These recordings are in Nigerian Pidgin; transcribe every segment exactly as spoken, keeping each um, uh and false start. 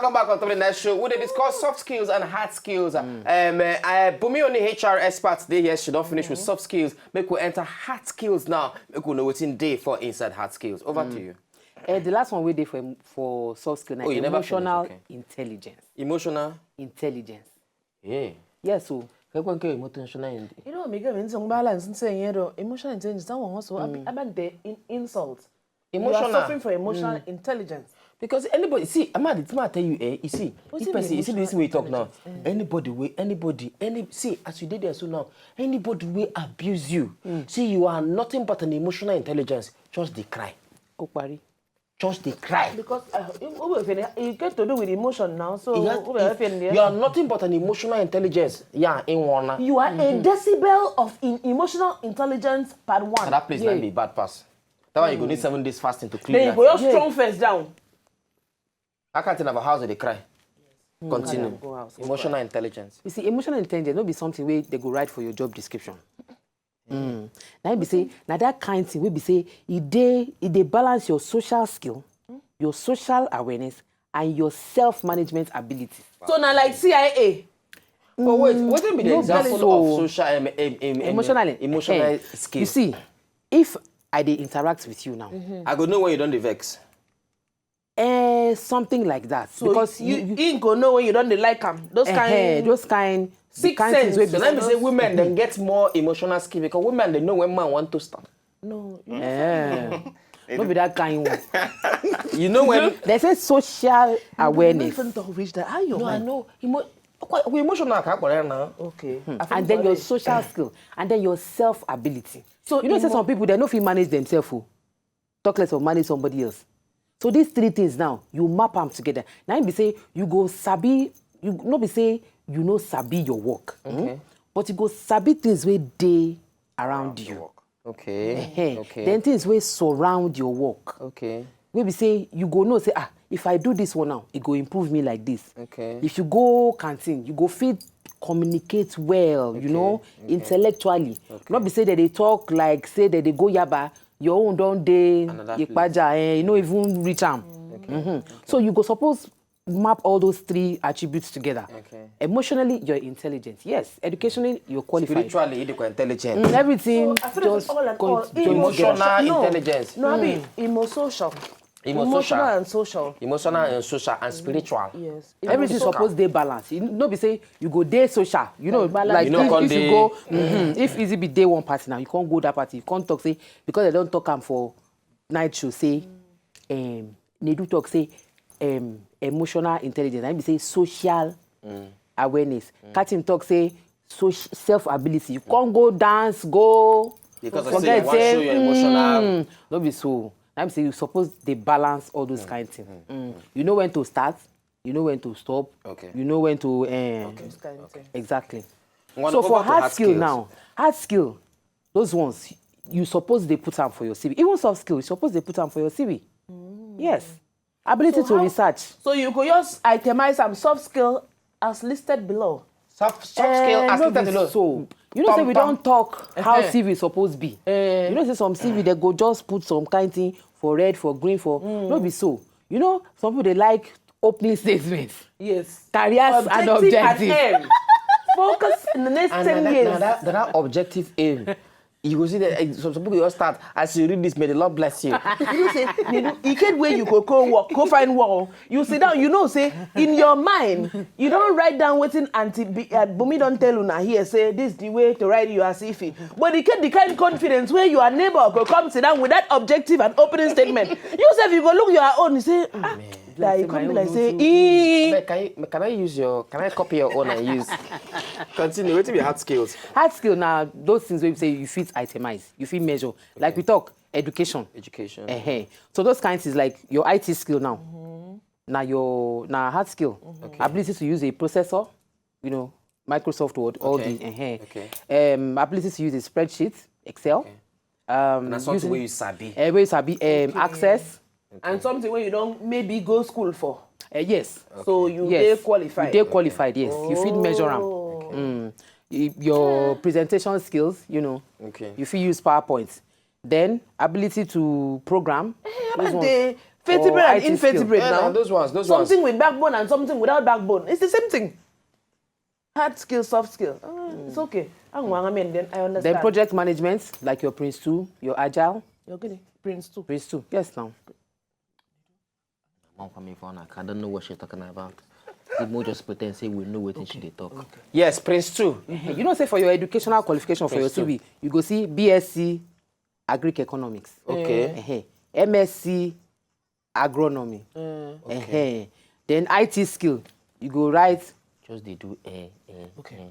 Come back on top of the next show. We dey discuss soft skills and hard skills. Um, uh, uh, Bumi only H R expert dey here. She don finish with soft skills. Make we enter hard skills now. Make we know wetin dey for inside hard skills. Over to you. Eh, the last one we dey for for soft skill na Oh, you never finish, emotional okay. Intelligence. Emotional. Intelligence. Yeah. Yes, so Emotional. You know, Miguel, when some balance and saying, you know, emotional intelligence, that one also, mm. About the in, insult. You are Emotional. Suffering for emotional intelligence. Because anybody, see, Amadi, I tell you, eh, you see, Wetin if be person, you see this emotional way you talk now, anybody will, anybody, any, see, as you did there so now, anybody will abuse you. See, you are nothing but an emotional intelligence. Just dey cry. Okpari. Just dey cry. Because uh, it, it, it get to do with emotion now. So You we are, have in there. You are nothing but an emotional intelligence. Yeah, in one. You are a decibel of in emotional intelligence part one. So that place might be bad pass. That one you go need seven days fasting to clean Then you that. Go just Yeah. strong first down. I can't tell about house they cry. Continue. Go house. Emotional intelligence. You see, emotional intelligence no be something wey they go write for your job description. Mm. Now be say, now that kind thing wey be say, e dey, e dey balance your social skill, your social awareness, and your self-management abilities. So now like C I A. But wait, what be the No, example so- of social, em, em, em, em, Emotionally, emotional eh, skill? You see, if I dey interact with you now, I go know when you don't dey vex. eh, something like that. So Because you, you, you you go know when you don't dey like am. Those eh, kind. eh, those kind, the Sixth kind things sense. wey So be let me say women then get more emotional skill because women they know when man want to stand. No. Eh, no be that kind one. You know when They say social awareness. Even talk reach that. How your No, I mind? Know. Emo- quite- we emotional can't correct now. Okay. And then your social skill, and then your self ability. So So you know, say emo- some people they no fit manage themselves. Oh. Talk less of manage somebody else. So these three things now, you map them together. Now you be say you go sabi, you no be say you know sabi your work, hmm? Okay. But you go sabi things wey dey around you. Okay. Hey, Okay. Then things wey surround your work. Okay. Wey be say you go know say, ah, if I do this one now, it go improve me like this. Okay. If you go canteen, you go fit communicate well, you Okay, know, okay. Intellectually. Okay. Not be say that they talk like say that they go yaba, your own don't dey Another place. Ipaja, eh, you know, even reach am. Okay. Mhm. So you go suppose map all those three attributes together. Okay. Emotionally, you're intelligent. Yes. Educationally, you're qualified. Spiritually, you dey intelligent. Mm, everything So, I feel like just all and go, all, go emotional together. No. Intelligence. No, I mean, emo-social. Emo-social. Emotional and social. Emotional and social and spiritual. Yes. Everything Emotional. Suppose dey balance. You no be say you go dey social. You know, Balance. like You know, if, come if you dey- go, mhm, if easy be day one party now, you can't go that party. You can't talk say because they don't talk am for night show. Say, um, they do talk say, um, emotional intelligence. I be say social awareness. Catch him talk say social self ability. You can't go dance, go Because I forget say you want to show your emotional. mm, no be so. I be say you suppose dey balance all those kind things. Mm. You know when to start. You know when to stop. Okay. You know when to end. This kind of thing. Exactly. Wanna So go for back to hard hard skill skills. Now, hard skill, those ones you suppose they put am for your C V. Even soft skill, you suppose they put am for your C V. Yes. Ability So to how- research. So you go just itemize some soft skill as listed below. Soft, soft skill, Eh, as no little be below. So you know say we Pam, don't talk how Uh-huh. C V suppose be. Eh. You know say some C V they go just put some kind thing for red, for green, for no be so. You know some people they like opening statements, Yes. careers and Objective and objectives. aim. Focus in the next And ten na that, years. na that, na that objective aim. You go see that eh, some, some people will start as you read this, may the Lord bless you. You know say, you know, e get where you go go work, go find work. You sit down, you know say in your mind, you don't write down wetin Auntie B, uh, Bumi don't tell una here say this the way to write you as if it. But e get the kind confidence where your neighbor go come sit down with that objective and opening statement. You sef you go look your own, you say ah, Like like say my come be own like no say too- ee. Abeg, can you can I use your can I copy your own and use? Continue. What be hard skills? Hard skill now, those things where you say you fit itemize, you fit measure. Like we talk, education. Education. Uh-huh. So those kinds is like your I T skill now. Now your now hard skill, ability to use a processor, you know, Microsoft Word, all Okay. the uh-huh. Okay. Um, ability to use a spreadsheet, Excel. Okay. Um, And that's something using- where you sabi. Eh, where you sabi um, access. And something where you don't maybe go school for. Uh, yes. So you Yes. dey qualified. You dey qualified, yes. You fit measure am. Oh. Mm. Y- Your presentation skills, you know, Okay. you fit use PowerPoint. Then ability to program. Those But ones- the Vertebrate or and I T skill. invertebrate Yeah, now. Those ones, those Something ones. With backbone and something without backbone. It's the same thing. Hard skill, soft skill. Ah, it's okay. I mean, then I understand. Then project management, like your Prince two, your Agile. You're good. Prince two. Prince two, yes now. Mom coming for I don't know what she's talking about. People just pretend say we know what she dey talk. Yes, Prince two. You know, say for your educational qualification for your Prince two. C V, you go see B S C Agric Economics. Okay. Ehen. M S C Agronomy. Ehen. Then I T skill, you go write. Just they do eh eh. Okay.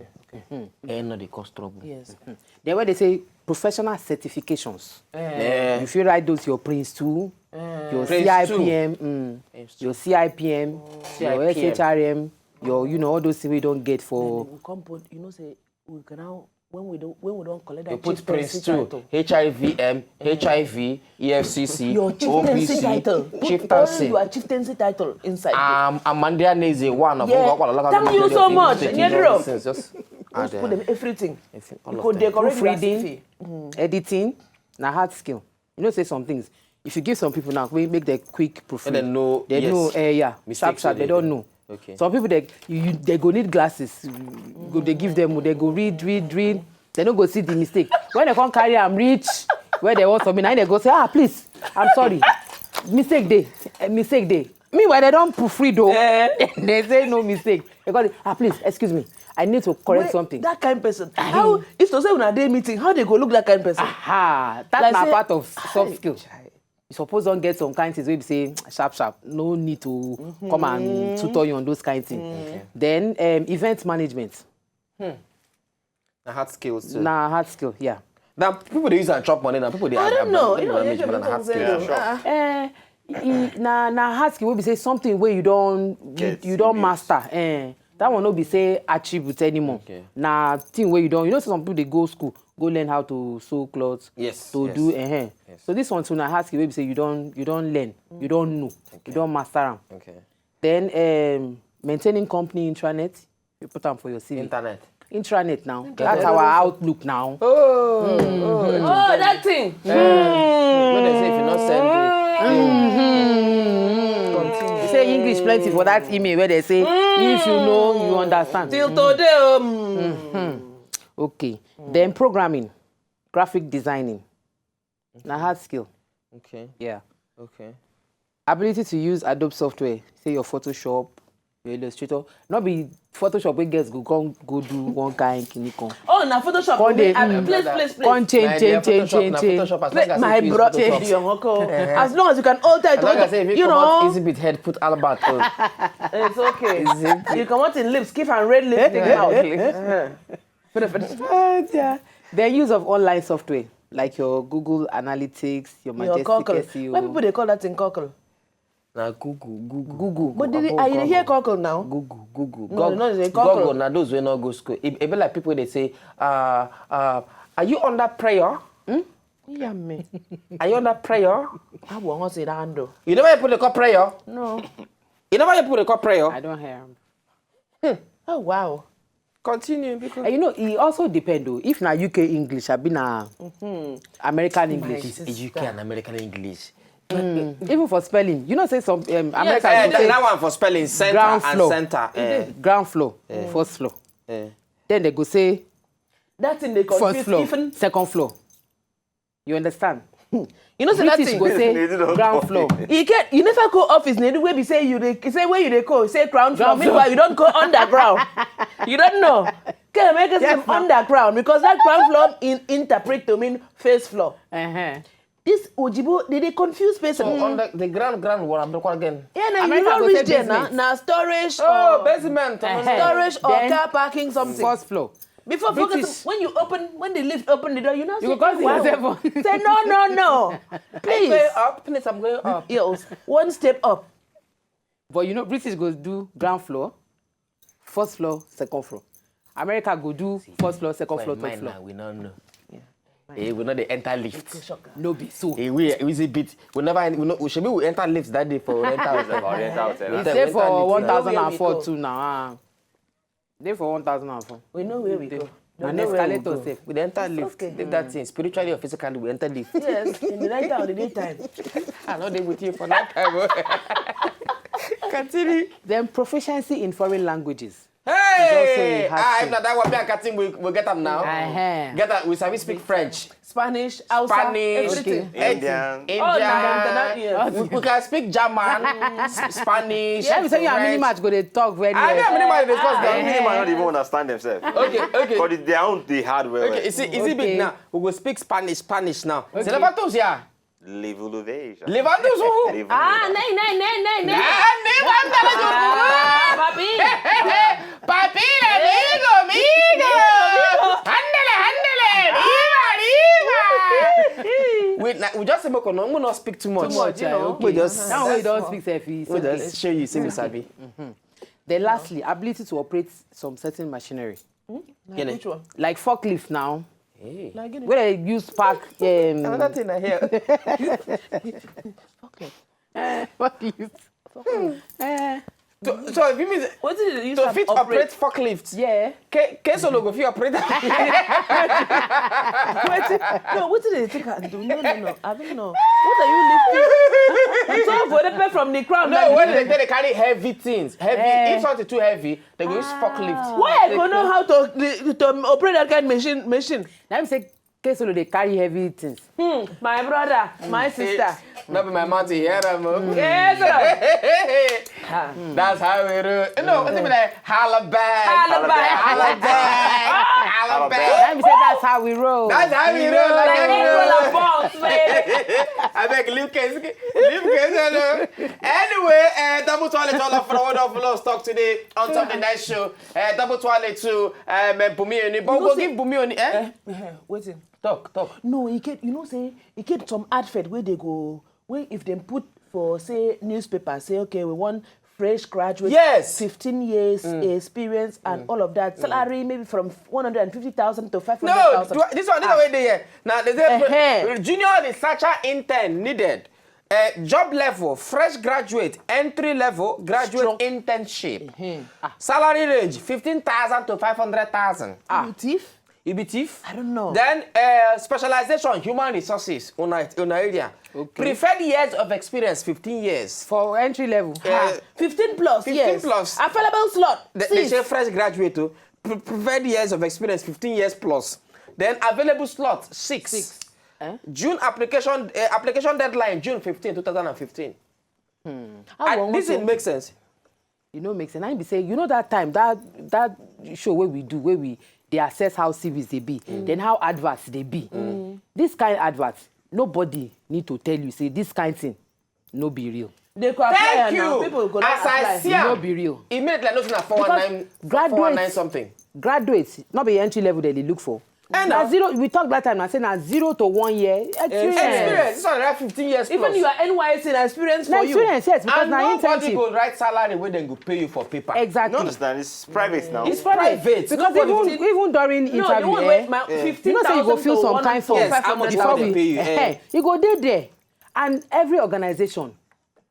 Eh no dey cause trouble. Yes. Then when they say professional certifications, Yeah. you feel write those your Prince two, your Prince C I P M, mm, your C I P M, your C I P M. S H R M, your, you know, all those things we don't get for. We come put. You know, say we can now when we don't when we don't collect that You put chieftaincy Prince two, title. H I V M, H I V, E F C C, Your chieftaincy O B C, title. Put all chieftaincy. Your chieftaincy title inside. there. Um, Amanda Neze, one of Yeah. Oga Kwala Local Thank you Government so Area of much. State Nyedro. Nonsense, just add Just put them. Them everything. All You of could them. decorate Proofreading. University. Editing, na hard skill. You know, say some things. If you give some people now, we make them quick proofread. They know, They yes. know, eh, yeah, Mistakes sharp, sharp. wey They they don't do. Know. Okay. Some people they you, you- they go need glasses. Go they give them. They go read, read, read. They don't go see the mistake. When they come carry am reach where they want something, now they go say, ah, please, I'm sorry, mistake dey, eh, mistake dey. Meanwhile, they don't proofread though. They say no mistake. They go, ah, please, excuse me, I need to correct Wait, something. That kind of person. How if to say when a day meeting, how they go look that kind of person? Aha, that's Like na say- part of soft skill. You suppose don't get some kind things wey be say sharp sharp. No need to come and tutor you on those kind things. Then um, event management. Na hard skills too. Na hard skill, yeah. Now people they use and chop money. Now people they. I don't know. You People know, manage you money na hard can skill. say, ah, Eh, e- na na hard skill wey be say something wey you don you, Get you don in it. Master. Eh, that one no be say attribute anymore. Okay. Na thing wey you don, you know, say some people dey go school go learn how to sew cloth, Yes, to yes. Do eh. So this one too na hard skill wey be say you don you don learn, you don know, you don master am. Okay. Then um, maintaining company intranet, you put am for your C V. Internet. Intranet now. That's our outlook now. Oh, oh, Oh, that thing. When they say if you not send it, You say English plenty for that email where they say if you know, you understand. Till today, um, Okay. Then programming, graphic designing. Na hard skill. Okay. Yeah. Okay. Ability to use Adobe software, say your Photoshop, your Illustrator. Not be Photoshop wey girls go come go do one kind kini kan. Oh, na Photoshop. Come dey, Ah, mm. Please, please, please. Come change, My change, dear, change, Photoshop, change, na change. Photoshop, as Please, long as my you use brother, Photoshop. your uncle. As long as you can alter it, As long as if you you come out know, easy bit head put Albert. Oh. It's okay. You come out in lips, give and red lipstick out. Uh-huh. Ah, yeah. The use of online software like your Google Analytics, your Your Majestic cockle. S E O. Why people they call that thing cockle? Na Google, Google. Google. But did they, are you hear cockle now? Google, Google. No, Gog- no, they cockle. Google, na those wey no go school. E, e be like people they say, uh, uh, are you under prayer? Yeah, me. Are you under prayer? I won't say that handle. You never hear people they call prayer? No. You never hear people they call prayer? I don't hear. Am. Oh, wow. Continue because And you know, e also depend though. If na U K English, I be na American English. Yes. It's U K and American English. Even for spelling, you know, say some um, America Eh, go that, say that one for spelling center ground and floor. Center. Eh. Ground floor, first floor. Eh. Then they go say That thing they first confuse floor, even. Second floor. You understand? You know, say that British thing. Go say They don't ground call floor. it. You can't. You never go office. They do where we say you they say where you they go say ground floor. Ground floor. Meanwhile, you don't go underground. You don't know. Can make us Yes, say ma'am. Underground because that ground floor in interpret to mean first floor. Uh-huh. This Ojibo, they, they confuse person. So on the, the ground, ground, what I'm talking again? Yeah, now you America don't go reach say there now. basement. Now storage. Oh, Or basement. Eh, storage or then car parking something. First floor. Before British. Focus, when you open, when the lift open the door, you know You say, go see "Wow." Yourself. Say no, no, no. Please. Please. Going up, please, I'm going up. Yes, one step up. But you know, British go do ground floor, first floor, second floor. America go do first floor, second floor, third Mine floor. Now, we don't know. Eh, we know they enter lift. No be so. Eh, we we see bit. We never we know. We should be we enter lift that day for rental. Oriental Hotel. He Enter- say enter for lift. One thousand Where and we four go? Too now. Ah. Dey for one thousand and four. We know where we go. And escalator sef, we dey enter lift. Leave that thing, spiritually or physically, we enter lift. Yes, in the night time, the daytime. I no dey with you for night time. Continue. Then proficiency in foreign languages. Hey! Ah, if na that one, me and Katim, we, we get am now. Uh-huh. Get am, we sabi speak French. Spanish, Hausa, Spanish, everything. Indian. Indian. Oh, na, na, na, yes. We, we can speak German, S- Spanish. Let me tell you, how many French. Match go dey talk very well. I know how many match dey discuss. How many match not even understand themselves? Okay, okay. But their own, they hard well. Okay, is it, is it big now? We go speak Spanish, Spanish now. Okay. Se levantou ya. Levantou ya. Levantou ya. Ah, nay, nay, nay, nay, nay. Ah, Levantou ya. Ah, papi. Papi, amigo, amigo. Handele, handele. Viva, viva. Wait, now, we just say, make we no, we no speak too much. Too much, you know. Okay. We just, now we don't speak self, we just show you, say we sabi. Then lastly, ability to operate some certain machinery. Like forklift now. Hey. Where they use park. Um, another thing I hear. Forklift. Eh, forklift. Eh. So, so if you mean what did you to fit operate forklift? Yeah. Ke Kesolo go fit operate. Wait, no, what did they take and do? No, no, no. I don't know. What are you lifting? So for the pay from the ground. No, when they, they carry heavy things, heavy. Eh. If something too heavy, they go use forklift. Why I go know how to, to operate that kind of machine? Machine. Let me say, Kesolo dey carry heavy things. Hmm, my brother, my sister. No be my mouth, you hear am, oh? Yes, sir. That's how we roll. You know, what do you mean, like, holla back? Holla back. Holla back. Holla back. Let me say that's how we roll. That's how we roll, like, like we roll. I beg, leave case, leave case, hello. Anyway, uh, double toilet all of World of Laws talk today on Sunday night show. Uh, double toilet to um, Bumi Oni, but we go give Bumi Oni. Eh? Wait. Talk, talk. No, e get, you know say e get some advert wey dey go, wey if dem put for, say, newspaper, say, okay, we want fresh graduate, yes, fifteen years experience and all of that. Salary maybe from one hundred and fifty thousand to five hundred thousand. No, this one, this one wey dey here. Now, they say junior researcher intern needed. Uh, job level, fresh graduate, entry level, graduate internship. Salary range, fifteen thousand to five hundred thousand. Ah. You be thief? I don't know. Then uh, specialization, human resources, una, una area. Okay. Preferred years of experience, fifteen years. For entry level. Uh, fifteen plus, fifteen yes. Plus. Available slot. They, they say fresh graduate, oh. Pre- preferred years of experience, fifteen years plus. Then available slot, six. Six. Eh? June application uh, application deadline, June fifteenth, two thousand and fifteen. Hmm. And this thing makes sense. You know, makes sense. I be say, you know that time, that that show where we do, where we they assess how C Vs they be, mm, then how adverts they be. Mm. This kind of adverts, nobody need to tell you, say this kind of thing, no be real. They go apply. Thank you. Now. People go. As I see, no be real. Immediately, I know na four one nine, four one nine something. Graduates, not be entry level that they look for. And na zero, we talk that time, I say na zero to one year experience. Experience. This one, like, fifteen years plus. Even your N Y S C na experience for you. Experience, yes, because na incentive. And nobody go write salary where they go pay you for paper. Exactly. No understand, it's private now. It's private. Because even, even during interview, eh, you know say you go feel some kind form. Yes, how much before they pay you? Eh, you go dey there, and every organization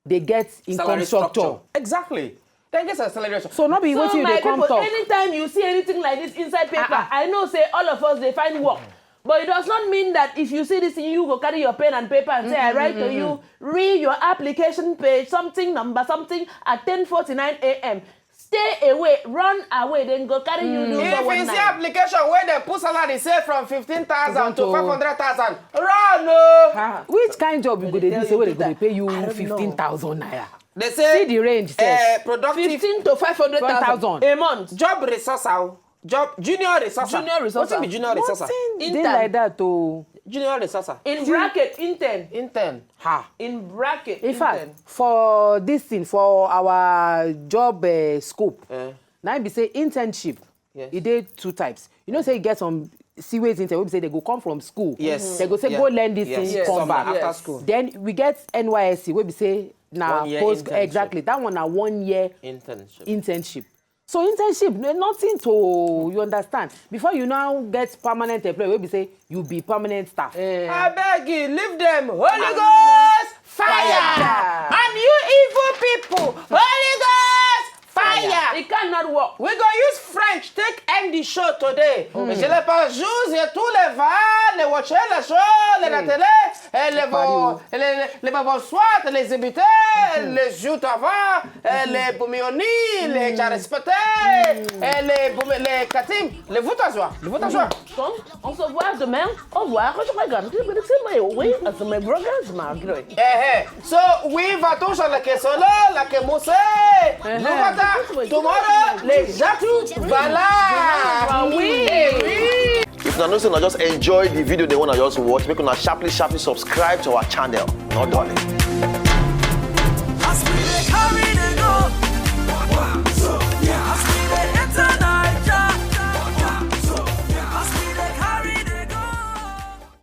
they get income structure. Exactly. They get acceleration. So no be wetin you dey come talk. Anytime you see anything like this inside paper, I know say all of us dey find work. But it does not mean that if you see this thing, you go carry your pen and paper and say, I write to you, read your application page, something number something at ten forty-nine a m. Stay away, run away, then go carry you do. If you see application where they put salary say from fifteen thousand to five hundred thousand, run, no. Which kind job you go dey do say where they go dey pay you fifteen thousand naira? They say see the range, uh, productive fifteen to five hundred thousand a month. Job resourcer, job junior resourcer. Junior resourcer. What be junior resourcer? Nothing dey like that, oh. Junior resourcer. In bracket, intern. Intern. Ha. In bracket. In fact, for this thing, for our job uh, scope, now be say internship. Yes. E dey two types. You know, say you get some C W S intern wey be say they go come from school. Yes. They go say go learn this thing, come back after school. Then we get N Y S C wey be say na post internship. Exactly. That one na one year internship. Internship. So internship, nothing to, you understand. Before you now get permanent employee, wey be say you be permanent staff. Eh. I beg you, leave them. Holy Ghost fire. And you evil people, Holy Ghost fire. It cannot Hard work. We go use French take end the show today. Je les bonjour à tous les va, les watcher la show, les la télé, et les bon, les les bonsoir, les invités, les jutava, les bumioni, les charespete, et les bumi- les katim, les voutazois, les voutazois. Donc, on se voit demain. Au revoir. Je regarde. Oui, as my brothers, Margaret. Eh eh. So we va tous à la que solo, la que mousse. Nous va tomorrow les jatu voilà. Oui. Eh oui. If una know say una just enjoy the video they wanna just watch, make una sharply sharply subscribe to our channel. Not darling.